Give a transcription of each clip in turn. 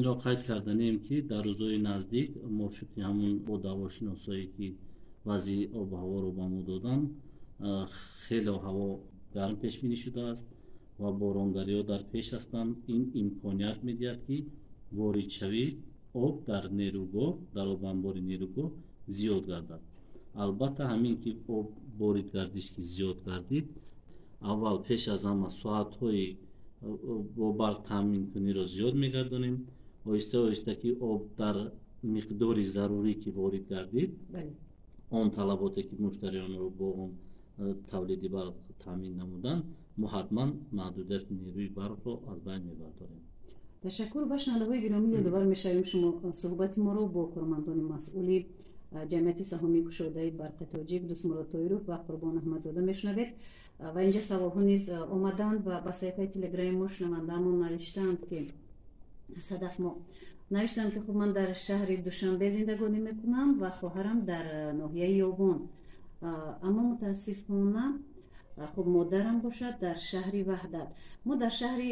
Ҳаминро қайд карданем, ки дар рӯзҳои наздик мувофиқи ҳамун ҳавошиносое, ки вазъи обу ҳаворо ба мо доданд, хеле ҳаво гарм пешбинӣ шудааст ва боронгариҳо дар пеш ҳастанд. Ин имконият медиҳад, ки воридшавии об дар нерӯгоҳ, дар обанбори нерӯгоҳ зиёд гардад. Албатта, ҳамин ки об ворид гардиш ки зиёд гардид, аввал пеш аз ҳама соатҳои бо барқ таъминкуниро зиёд мегардонем. Оҳиста оҳиста ки об дар миқдори зарурӣ ки ворид гардид, он талаботе ки муштариёнро бо он тавлиди барқ таъмин намуданд, мо ҳатман маҳдудияти нерӯи барқро аз байн мебардорем. Ташаккур. Ба шунавандаҳои гиромӣ ёдовар мешавем, шумо суҳбати моро бо кормандони масъули ҷамъияти саҳомии кушодаи Барқи Тоҷик Дӯстмурод Тоиров ва Қурбон Аҳмадзода мешунавед. Ва инҷа саволҳо низ омаданд ва ба саҳифаи Телеграми мо шунавандаамон навиштаанд, ки Садаф мо навиштанд, ки хуб, ман дар шаҳри Душанбе зиндагонӣ мекунам ва хоҳарам дар ноҳияи Ёвон, аммо мутаассифона, хуб, модарам бошад дар шаҳри Ваҳдат. Мо дар шаҳри,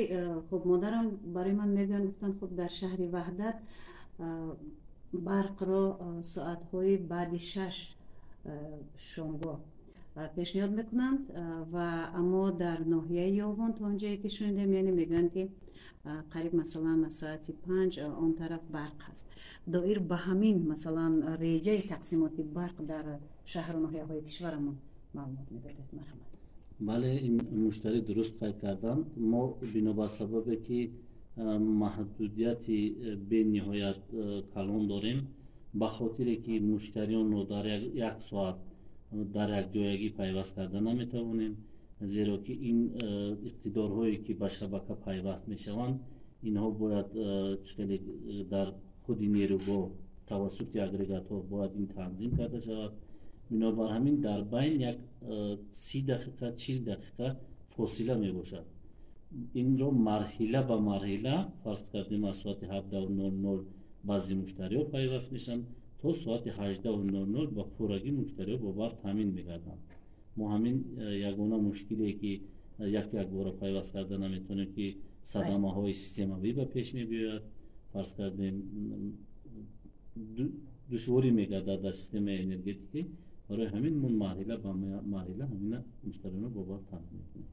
хуб, модарам барои ман мегӯянд, гуфтанд, хуб, дар шаҳри Ваҳдат барқро соатҳои баъди 6 шомгоҳ пешниҳод мекунанд ва аммо дар ноҳияи Ёвон, то он ҷое ки шунидем, яъне мегӯянд, ки қариб, масалан, аз соати 5 он тараф барқ ҳаст. Доир ба ҳамин, масалан, реҷаи тақсимоти барқ дар шаҳру ноҳияҳои кишварамон маълумот медодед, марҳамат. Бале, ин муштарӣ дуруст қайд карданд. Мо бинобар сабабе ки маҳдудияти бениҳоят калон дорем, ба хотире ки муштариёнро дар як соат дар якҷоягӣ пайваст карда наметавонем, зеро ки ин иқтидорҳое ки ба шабака пайваст мешаванд, инҳо бояд чӣ хеле дар худи нерӯгоҳ тавассути агрегатҳо бояд ин танзим карда шавад. Бинобар ҳамин дар байн як 30 дақиқа, 40 дақиқа фосила мебошад. Инро марҳила ба марҳила, фарз кардем, аз соати 17:00 баъзе муштариҳо пайваст мешаванд, то соати 18:00 ба пуррагӣ муштариҳо бо барқ таъмин мегарданд. Мо ҳамин ягона мушкиле ки як якбора пайваст карда наметавонем, ки садамаҳои системавӣ ба пеш мебиёяд, фарз кардем, душворӣ мегардад дар системаи энергетикӣ. Барои ҳамин мо марҳила ба марҳила ҳамина муштариёнро бо барқ таъмин мекунем.